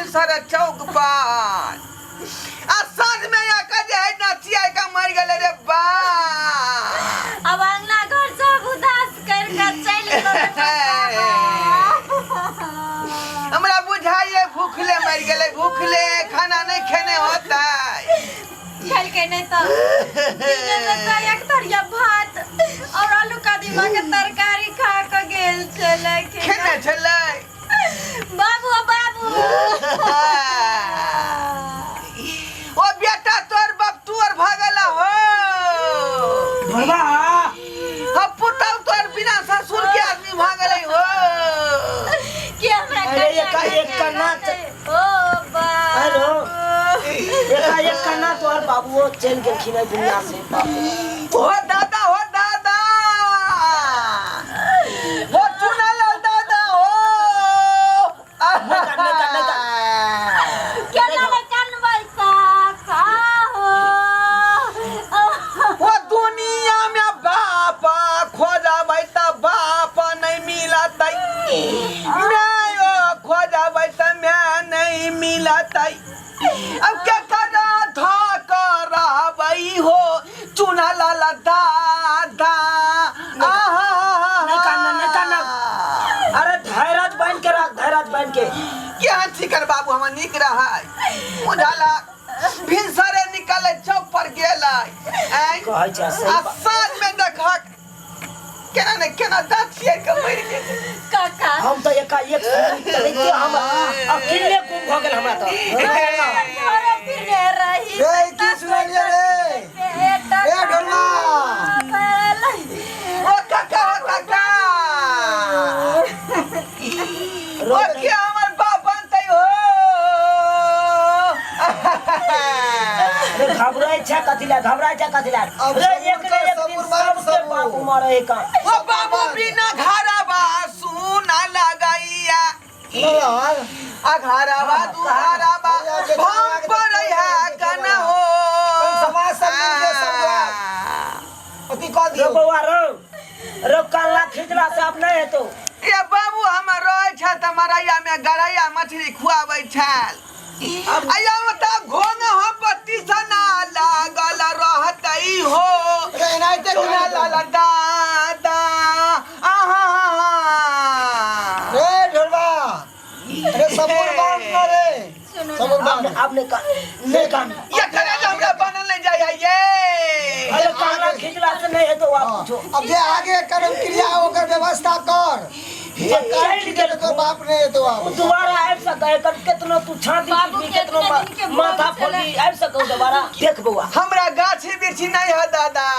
भिनसरे चौक पर आ साँझ में आके जे है नचिया के मर गेलै रे बा। अब अंगना घर सब उदास कर के चलि गेलो रे बाबा। हमरा बुझाइए भूखले मर गेलै, भूखले खाना नहीं खेने होता। खेलकै नहि तऽ दिने मे तऽ एक थरिया भात और आलू कदीमा के तरकारी खा के गेल छलै। खेने छलै बाबू, ओ बाबू। ओ बेटा, तोर बाप तोर भऽ गेल हो। ढोलबा। हम पुतहु तोर बिना ससुर के आदमी भऽ गेलै हो। के हमरा अरे कनिया एकाएक के कन्ना रहतै? ओ बाबू। हेलो। एकाएक कन्ना तोहर बाबुओ चलि गेलखिन एहि दुनिया से बाबू। हो दादा, हो दादा, हो चुनालाल दादा हो। नहि कान, नहि कान, नहि कान। केना ने कनबै काका हो। ओ दुनिया में बाप खोजबै तऽ बाप नहीं मिलतै, मायो खोजबै तऽ माय नहीं मिलतै। अब के करा धक रहबै हो चुना लाल दादा? आहा। नहीं कानना, नहीं कानना। अरे धैर्य बांध के रख, धैर्य बांध के। क्या ठीक बाबू, हमर नीक रहै बुझाला। भिनसरे निकले चौक पर गेलै आँय? कहै छै सही आ बात। साँझ में देखक केना ने केना दाँत चियर के मरि गेलै। काका। हम तऽ एकाएक चलैते हम अकेले गुम भऽ गेल हमरा तऽ। घर फिरने रही। रे, की सुनलियै रे? ए ढोलबा। ओ काका, ओ काका, ओ के हमर बाप बनतै हो? अरे घबराइ छै कथी लए, घबराइ छै कथी लए? अब रे सबूर एक ने कर, एक दिन सबूर बाप, सबके सबूर। बाप मरे का। ओ बाबू, बिना घरवा सुना लगैया। सुनल? आ घरवा दुहारवा भम पड़ै है कन हो। समाज सब मिलके सब अथी कऽ रो दियौ। बौआ, रो रो, काला खिचला से आब नहि हेतौ। ये बाबू, हमर रहै छै तऽ मरैया में गरैया मछली खुआबै छल। आया मतलब घोंघ हो पत्ती सना लागल रहतै हो। रे, एनाहिते चुना केना लाल दादा, आहा। रे ढोलबा, अरे सबूर बांध न रे। सुनू। सबूर आब बांध। नहि, आब नहि कान, नहि कान। ये करे जे हमरा बनल नहि जाइ है ये। अरे काला खिचला से नहि हेतौ आब कुछो। अब जे आगे कर्म क्रिया ओकर व्यवस्था कर। चलि गेल। तोर बाप नहीं हेतौ ओ आब। दोबारा आबि सकै? एकर केतनो तू छाती बाबू पीटबी, केतनो केतना दिन के भोग माथा छलै। फोड़बी, आबि सकौ दोबारा? देख बौआ। हमरा गाछी बिरछी नहीं है दादा,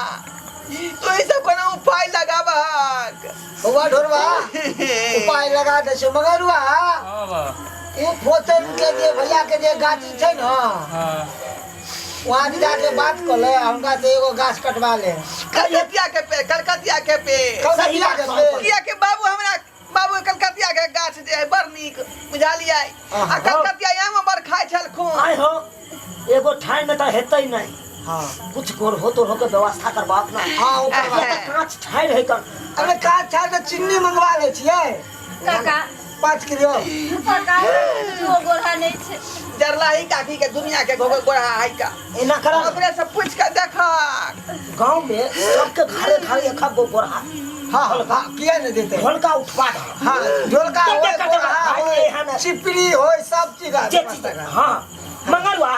तो ई सब कोनो उपाय लगाबहक। बौआ ढोरबा, उपाय लगा दै छै मगरुआ। हाँ बा। ओ फोचन के जे भैया के जे गाछी छै ने, वहाँ जाके बात कऽ ले आ हुनका से एगो गाछ कटवा ले। कलकतिया के पेड़, कलकतिया के पेड़। कलकतिया के पेड़। किया के बाबू, हमरा बाबू कलकतिया के गाछ जे है बड़ नीक, बुझलियै? आ कलकतिया आम बड़ खाइ छलखुन। आइ हो, एगो ठाइ में तऽ हेतै नहि। कुछ गोर हो तो हो के व्यवस्था करबाक ना। हाँ, ओ करबा। तऽ कांच ठाइ रहै कन। अरे काज छाड़ तऽ चिन्नी मंगवा लै छियै। काका। 5 किलो। काका, ओ गोरहा नहि छै। जरलाही काकी के दुनिया के गोगो गोढ़ा है का। एना कर। ओकरे से पूछ के देखक। गांव में सबके घरे घरे एक गो गोरहा। हाँ, किया नहीं देते? ढोलका उठवा दे। हाँ, ढोलका कते होय, कते गोरहा भाई होय, एहन है। चिपरी होय, सब चीज जे चीज, हाँ मंगलवा।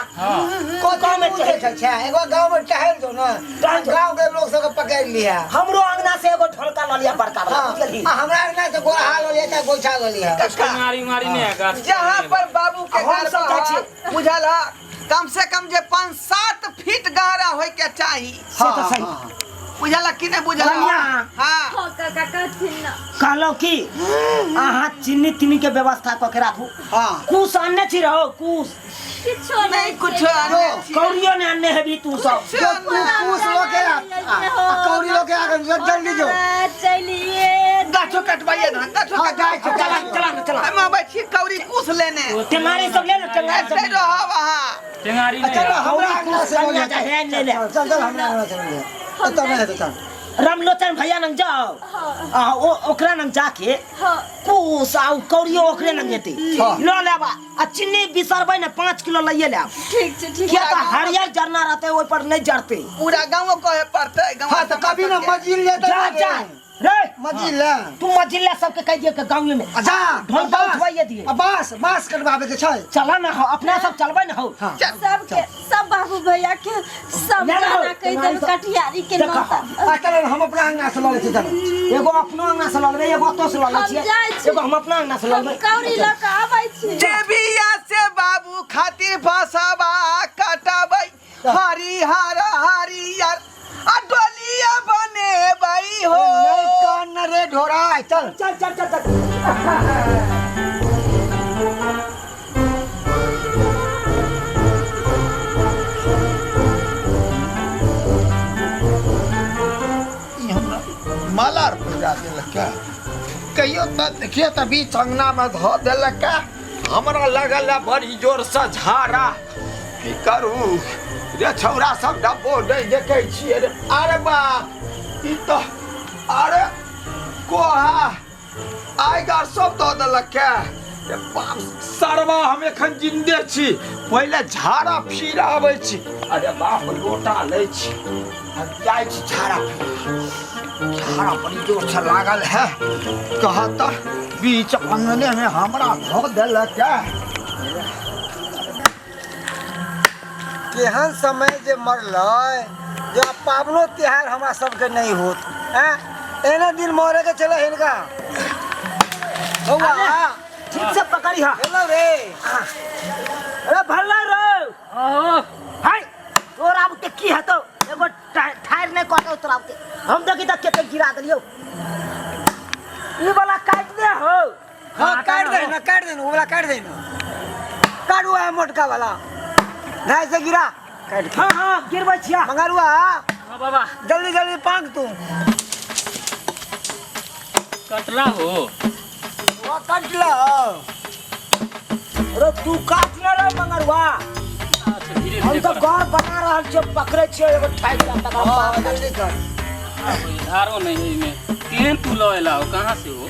कथी में मुँह देखै छै? एगो गाँव में टहल जो ने। टहल जो। गाँव के लोग सबके पकड़ लिया। हमरो अंगना से एगो ढोलका लऽ लिया बड़का वाला। हाँ। बुझलिही? आ हमरा अंगना से गोरहा लऽ लिया चाहे गोइठा लऽ लिया। काका। टेंगारी उंगारी नहीं है गाछ? जहाँ पर बाबू के हम घर सब जाइ छियै। बुझल है, कम से कम जे 5-7 फीट गहरा होय के चाही। से तऽ सही। बुझल कि नहि बुझल? कन्या। हाँ। हँ काका, कहथिन ने। कहलहुँ कि अहाँ चीनी तीनी के व्यवस्था कऽ के राखू। कुश अनने छी रहो कुश? किछो नहीं नहि। कुछो आने छी। कौड़ियो ने अनने हेबी तू सब। जो तू कुश लऽ के आ, आ कौड़ी लऽ के आ, जल्दी जो। चलिए। गाछो कटवाइए ना, गाछो। हाँ, कटवाइए। गाछ। चला, चला ना, चला। हम अबै छी कौड़ी कुश लेने। टेंगारी सब ले ले, टेंगारी सब। ऐसे रहब अहाँ। टेंगारी नहीं चलो है। हमरा अंगना से कन्या जा है, ले ले। चल चल, हमरा अंगना से लऽ लिया। एतऽ नहि हेतौ, चल। रामलोचन भैया नंग जाओ आ ओ ओकरा नंग जाके हाँ कुस आ उ कौड़ियो ओकरे नंग हेतै हाँ। ल लेब आ चीनी बिसरबै ने 5 किलो लइए लेब। ठीक छै, ठीक किया छै। तऽ हरियर जरना रहतै, ओहि पर नहि जरतै। पूरा गाँव कहे पड़तै गाँव। हाँ, तऽ कभी ना मजिल ले। जा जा रे। मजिल ले। तू मजिल सबके कहि दियौ के गाँवे में आ जा। ढोल बाँस- उठवाइए दिए। आ बाँस बाँस कटवाबे के छै। चला ना हो, अपना सब चलबै ना हो। हाँ। सबके सब बाबू भैया के सब ना, ना, गाना कहि ना, देब तो- कटियारी के देखा। नौता। आ चल, हम अपना अंगना से लऽ लै छी, चल। एगो अपनो अंगना से लऽ लेबै, एगो ओतौ से लऽ लै हम छियै। जाइ छी। एगो हम अपना अंगना से लऽ हम लेबै। कौड़ी लऽ कऽ आबै छी। देविया से बाबू खातिर फसवा कटबै हरिहर हरियर आ डोलिया बनेबै हो। नहीं कान न रे ढोरा, चल। चल चल चल चल। ई हमरा माला आर पहिरा देलक। कहियो तऽ देखिए तऽ बीच अङ्गनामे धऽ देलक। हमरा लगल है बड़ी जोरसँ झाड़ा। की करू रे छौड़ा सब, डब्बो नहि देखै छियै रे। अरे बाप, ई तऽ अरे कोहा आइ गार सब दऽ देलक रे बाप। सरवा, हम एखन जिन्दे छी, पहिले झाड़ा फिर आबै छी। अरे बाप, लोटा लै छी, हम जाइ छी झाड़ा फिर। झाड़ा बड़ी जोर से लागल है। कह तऽ बीच अंगने में हमरा धऽ देलक। केहन समय जे मरलै जे आब पाबनो तिहार हमरा सबके नहीं होत हैं। एने दिन मरे के चले हिनका बौआ। ठीक से पकड़ी। हा। हेलो रे। अरे भल्ला रे, हाय, तोरा आब के की हेतौ? एगो ठारि नहि कटौ तोरा आब के। हम देखी तऽ कते गिरा देलियौ। ई वाला काटि दे हो। हाँ, काट दे ना, काट दे ना, वो वाला काट दे ना। काट हुआ है मोटका वाला, ढाई से गिरा काट के। हाँ हाँ, गिरबै छिया। मंगरुआ। हाँ बाबा। जल्दी जल्दी पांक तू। कटला हो। वो काट ला। अरे तू काट ले रे मंगरुआ। अच्छा, धीरे हम धीरे तऽ कर। घर बना रहल छियै, पकड़ै छियै एगो ठारि तकर हाँ बाद। जल्दी कर। हाँ, धारो नहीं है इमे। केहन तू लऽ एला हो, कहाँ से हो?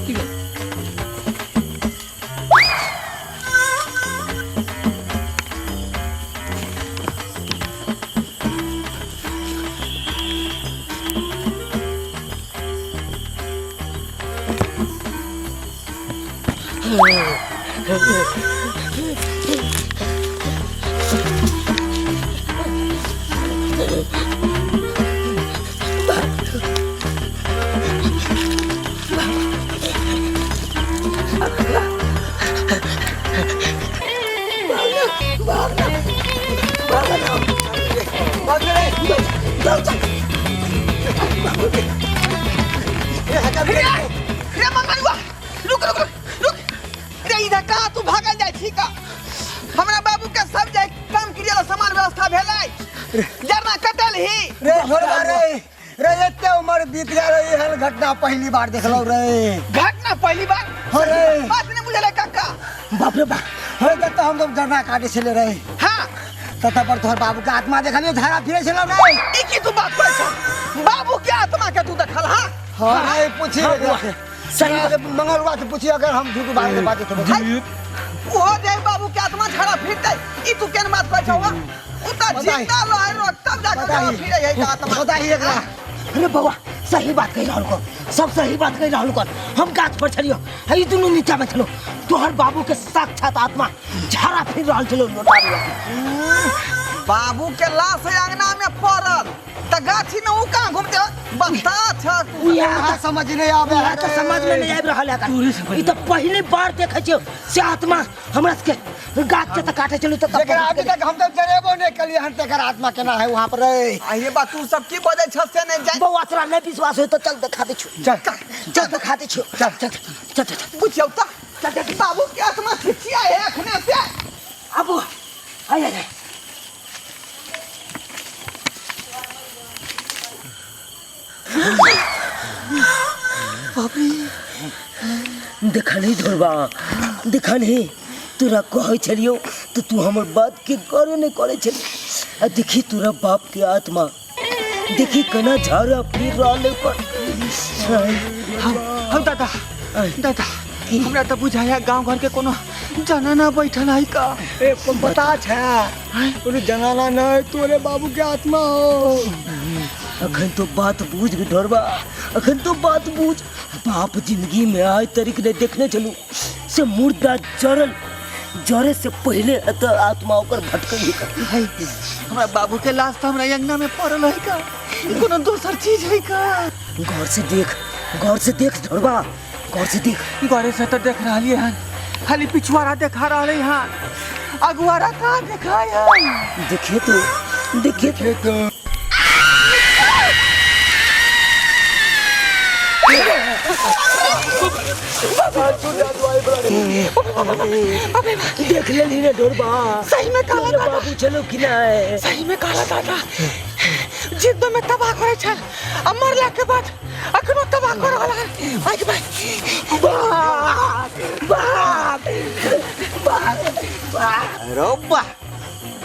की भेल? रे रे मंगलुआ, रुक रुक रुक रुक रे। इधर कहाँ तू भागल जाइ छी का? हमरा बाबू के सब जाय काम क्रिया ला सामान व्यवस्था भेलै, जरना कटल ही। रे छोड़बा रे रे, एते उम्र बीत गेल, एहन घटना पहली बार देखलौ रे। घटना पहली बार? हाँ रे। बात नहीं बुझल है काका। बाप रे बाप। हे, जतऽ हम सब जरना काटे छले रे, ततऽ पर तोहर बाबू के आत्मा देखलियो, झाड़ा फिरे छलौ रे। ई की तू बात कहै छ? बाबू के आत्मा के तू देखल? हाँ। हाँ रे, पूछी हाँ, रे। बुआ। सही मंगलवा से पूछी, अगर हम झूठ बात बात तो ओहो जे बाबू के आत्मा झाड़ा फिरतै, ई तू केन बात कहै छौ? उ त बताही। जिंदा रहै रो तब जाके झाड़ा बताही। फिरै है आत्मा। बताही एकरा। अरे बौआ, सही बात कहि रहल को, सब सही बात कहि रहल को। हम गाछ पर छलियो, है ई दुनू नीचा में छलो। तोहर बाबू के साक्षात आत्मा झाड़ा फिर रहल छलो लोटा में। बाबू के लाश अंगना में पड़ल त गाछी में उ कहाँ घूमते? बता छ तू। इएह अहाँ तऽ समझ नहीं आबे। इएह तऽ समझ में नहीं आबि रहल है। ई तऽ पहली बार देखै छियो से आत्मा। हमरा सबके गाछ के तऽ काटे छलू तऽ जेकरा अभी तक हम तो जरेबो नहीं कलिए हन, तेकर आत्मा केना है वहां पर रे? आ ये बात तू सब की बजै छ से नहीं जान। बौआ, तोरा नहीं विश्वास हो तो चल देखा दै छियो। चल। चल देखा दै छियो, चल चल चल चल। बुझियौ त बाबू के आत्मा खिचिया है अखने से। आबू, आइ आइ आइ। देखा नहीं ढोलबा, देखा नहीं, तोरा कहै छलियो तऽ तू हमर बात के गौरे नहि करै छली। आ देखी तोरा बाप के आत्मा देखी केना झाड़ा फिर रहल पर। हम दादा दादा हमरा तऽ बुझाया गांव घर के कोनो जनाना बैठल है का। ए पता छै कोनो जनाना नहीं, तोरे बाबू के आत्मा हो। अखन तो बात बूझ ढोरबा, अखन तो बात बूझ। बाप जिंदगी में आय तरीक नहीं देखने चलू से मुर्दा जरल जरे से पहले एतऽ आत्मा ओकर भटकै है। हमरा बाबू के लाश तो हमरा अंगना में पड़ल है का, कोनो दोसर चीज है का? गौर से देख, गौर से देख ढोरबा, गौर से देख। गौर से तो देख रही हन, खाली पिछुआरा देखा रहा हन, अगुआरा कहाँ देखा है? देखिए तो, देखिए तो। देख लेली रे ढोरबा, सही में काला तोरे दादा। बाबू चलो कि ना? सही में काला दादा जिद्द में तबाह करे छल, आ मरला के बाद अखनो तबाह कर रहल हन। आइ भाई बाप बाप बाप अरे बा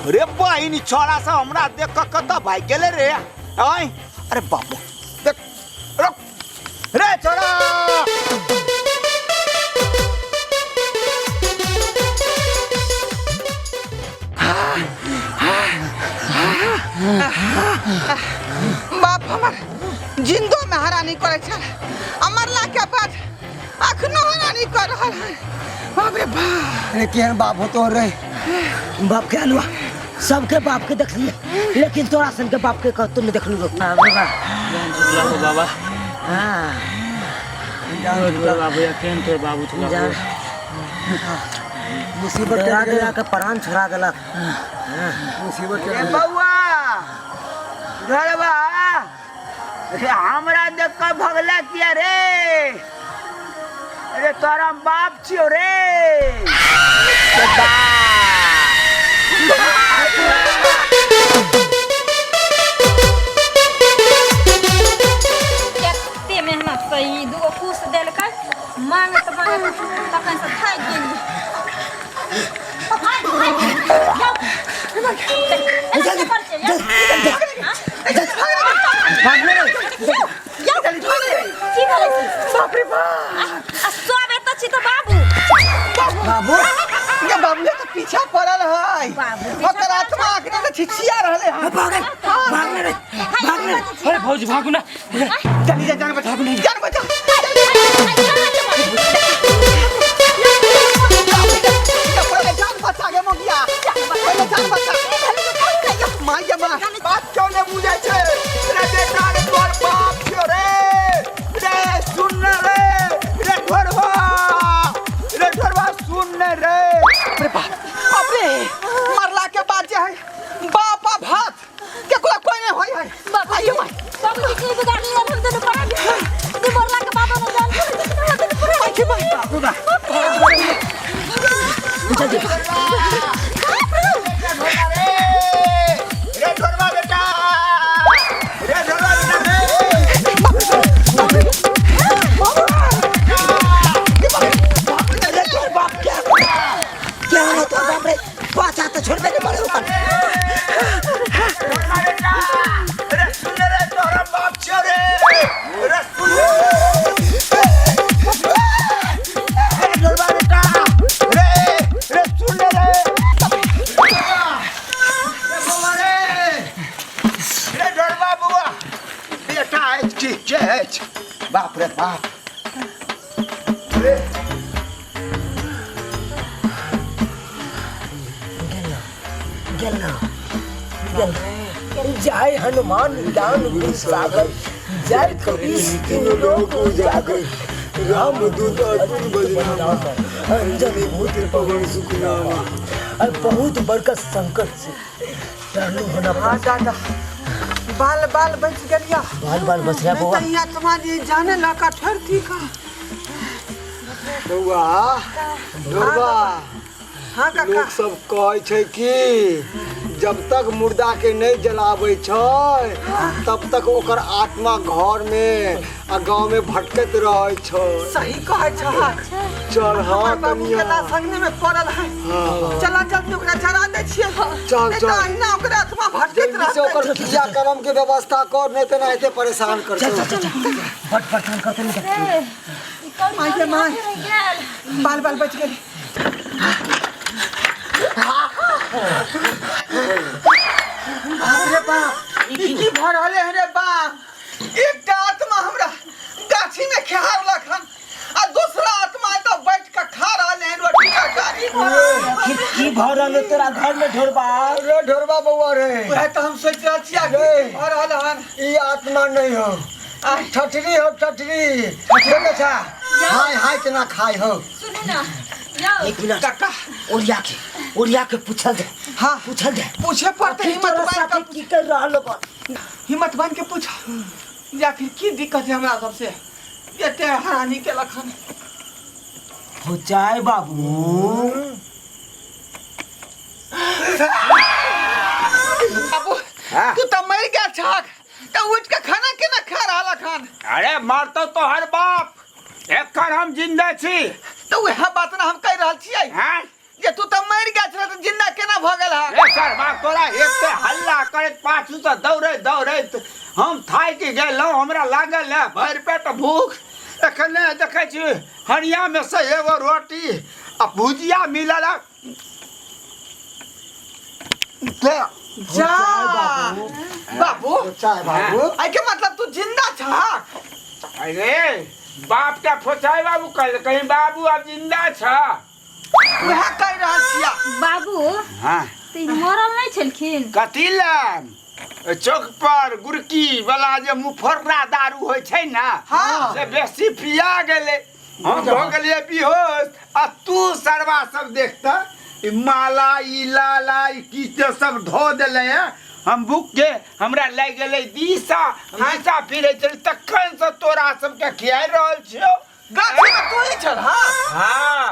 रे बहिनी, छोड़ा सब हमरा देख के कतऽ भागि गेलै रे। आय अरे बाप रे, देख रुक रे छोड़ा। बाप हमर जिंदो में हरानी करे छल, आ मरला के बाद अखनो हरानी कर रहल हन। बाप रे बाप। अरे केहन बाप होतो रे? बाप के अलुआ सबके बाप के देख लिए, लेकिन तोरा सन के बाप के कतौ नहीं देखलू। बाबा बाबा हाँ बाबू या केहन तोर बाबू छला? जान मुसीबत डरा के डरा के प्राण छोड़ा देलक। मुसीबत के रे बउआ घरवा रे, हमरा देख के भगला किया रे? अरे तोरा बाप छियो रे। कते मेहनत से ई दूगो कुश देलकै, मांगत मांगत तखन से थाकि गेलियै। की भेलै? बाप रे बाप। आ सब एतऽ छी तऽ बाबू बाबू ये बाबू तो पीछा पड़ल है, बाबू पीछा ओकर आत्मा अखने तो छिछिया रहले हन। भागल भागले रे भागले। अरे भौजी भागू ना। चली जा, जान बचा, जान बचा। पहले जान बचा गे मोगिया, पहले जान बचा। माय गे माय, बात क्यों नहीं बुझै छै रे बेटा? रे तोर बाप छियो रे। रे सुन ने रे, रे ढोरबा, रे ढोरबा सुन ने रे। अरे बाप, बाप रे, मरला के बाद जे है बाप आ भात केकरो कोई नहीं होय है। बाबू आइयो माय। बाबू की बिगाड़ी हम दुनू पड़ा दू मरला के बाद हम जान दुनू पड़ा। आइयो माय। बाबू बा रे ढोरबा बेटा, रे ढोरबा बेटा रे। अरे तोर बाप क्या क्या हो तोर बाप रे? पाछा तो छोड़बे नहीं पड़े ऊपर। ढोरबा बेटा रे सुन रे, तोरा बाप छियो रे। रे सुन रे, रे ढोरबा बेटा रे, रे सुन रे। रे बउआ रे, रे ढोरबा बउआ बेटा अछि की के अछि? बाप रे बाप रे। गेल ना गेल। जय हनुमान ज्ञान गुण सागर, जय कबीर तीनों लोक उजागर, राम दूत अतुल बलरामा, अंजनी पुत्र पवन सुखनामा। और बहुत बड़का संकट से टहलू होना। हाँ दादा, बाल बाल बच गेलिया। बाल बाल बच रहा नहीं बउआ। तो यहाँ तुम्हारी जाने लगा ठहरती का। बउआ ढोरबा। हाँ काका। लोग सब कहै छै कि जब तक मुर्दा के नहीं जलाबै छै तब तक ओकर आत्मा घर में आ गांव में भटकत रहै छै। सही कहै छहक। चल हाँ हमर बाबू के कनिया। लाश अंगने में पड़ल है। हाँ। चला जल्दी ओकरा जरा दै छियै। चल, नहीं चल। तऽ अहिना ओकरा आत्मा भटकैत जल्दी से रहतै। ओकर क्रिया कर्म के व्यवस्था कर, नहीं तऽ एनाहिते परेशान करतौ। बड परेशान करते नहीं। रे, ई कौड़ी माय गे कौड़ी माय। हाथे रहि गेल। बाल बाल बचि गेलै। बाप रे बाप, ई की भऽ रहलै हन रे बाप? एकटा आत्मा हमरा गाछी में खेहारलक हन आ दूसरा आत्मा एतऽ बैठ कऽ खा रहल हन रोटी तरकारी। की की भऽ रहल है तोरा घर में ढोरबा? रे ढोरबा बौआ रे, वएह तऽ हम सोचि रहल छी आखिर की भऽ रहल हन। ई आत्मा नहीं हो, ठठरी हो ठठरी। देखै छा हाय हाय केना खाय हो। सुनू ना यौ। एक मिनट काका, ओरिया के ओरिया के पूछल जाए। हाँ पूछल जाए, पूछे पड़ते। आखिर हिम्मत तोरा बांध साथे के की कर रहल बा? हिम्मत बांध के पूछ या फिर की दिक्कत है हमरा सबसे, एते हरानी केलक हन। हो जाए बाबू। बाबू तू तऽ मरि गेल छहक तऽ उठि के खाना केना खा रहल हन? अरे मरतो तोहर बाप, एखन हम जिंदा छी। तऽ उएह बात ने हम कहि रहल छियै हैं जे तू तऽ मरि गेल छल तऽ जिंदा केना भऽ गेल हन? रे सरबा, तोरा एक तऽ हल्ला करैत पाछू से दौड़ैत दौड़ैत हम थाकि गेलहुँ। हमरा लागल है भरि पेट भूख। एखने देखै छी हरिया में से एगो रोटी आ भुजिया मिलल है। ले, जा बाबू। चाय बाबू। एहि के मतलब तू जिंदा छहक? अरे बाप के फोचाई बाबू कल कहीं बाबू अब जिंदा छ। उएह कहि रहल छियै। बाबू हाँ तऽ ई मरल नहि छलखिन? कथी लए? चौक पर गुड़की वाला जे मुफर्रा दारू होइ छै ने, हाँ। से बेसी पिया गेलै, हम भऽ गेलियै बेहोश। आ तू सरवा सब देखता ई माला ई लाला ई की ते सब धो देले है। हम भूख के हमरा लागि गेलै दिशा, दिशा फिरै छलै तखन से तोरा सबके खिया रहल छियौ। गाछी में तू ही छल? हाँ हाँ।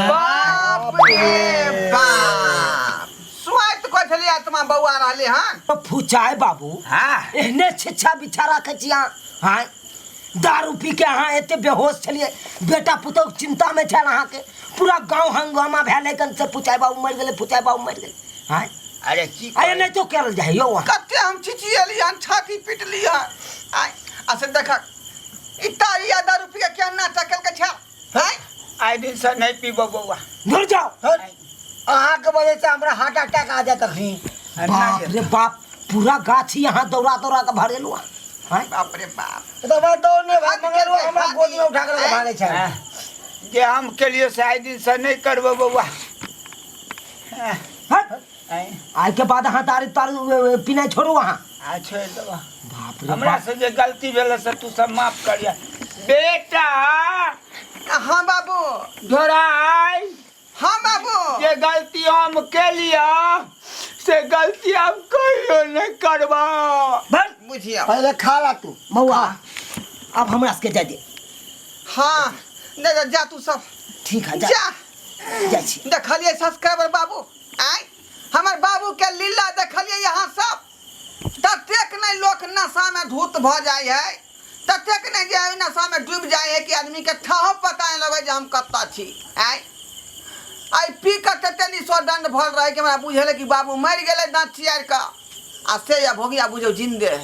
बाप रे बाप, स्वाइत कहै छलियै आत्मा बौआ रहलै हन। फुचाय बाबू, हाँ एहने छिच्छा बिछा राखै छी अहाँ? हाँ, दारू पी के अहाँ एते बेहोश छलियै, बेटा पुतोह चिंता में छल अहाँके, पूरा गांव हंगामा भेल कन से फुचाय बाबू मरि गेलै, फुचाय बाबू मरि गेलै। हाँ अरे की अरे नहीं तो करल जाए यौ अहाँ। कते हम छिचियली हन, छाती पिटली हन। आय आ से देखक ई तारी आ दारू पी के क्या नाटक केलकै छा? हैं आइ दिन से नहीं पीबो बौआ। धुर जाओ। अहाँके वजह से हमरा हार्ट अटैक आ जायत अखनी। बाप रे बाप, पूरा गाछी यहाँ दौड़ा दौड़ा के भरेलू अहाँ। हाँ? बाप रे बाप, तऽ हमरा दौड़ नहि भाग मंगलू, हमरा गोद में उठा के भागै छै। जे हम केलियो से आइ दिन से नहीं करबो बौआ। हट। आइ के बाद अहाँ दारू तारू पीनाइ छोड़ू अहाँ। आ छोड़ि देबो। बाप रे हमरा बाप। से जे गलती भेल से तू सब माफ करिया बेटा। हाँ बाबू। ढोराइ। हाँ बाबू। जे गलती हम केलियो से गलती हम कहियो नहीं करबो। बुझिया पहिले खा ला तू बौआ, अब हमरा सबके जाय दे। हाँ नहीं जा, जा तू सब। ठीक है, जा। जा जाइ छी। देखलिए सब्सक्राइबर बाबू, आय हमर बाबू के लीला देखलिए यहाँ सब। ततेक नहीं लोक नशा में धूत भ जाय है, ततेक नहीं जे ओहि नशा में डूबि जाय है कि आदमी के ठाहो पता नहीं लगे जे हम कतऽ छी। आय आइ पी कऽ तते निसो दंड भल रहे कि हमरा बुझेलै कि बाबू मरि गेलै दाँत चियारि कऽ, आ से या भोगिया बुझौ जिंदे है।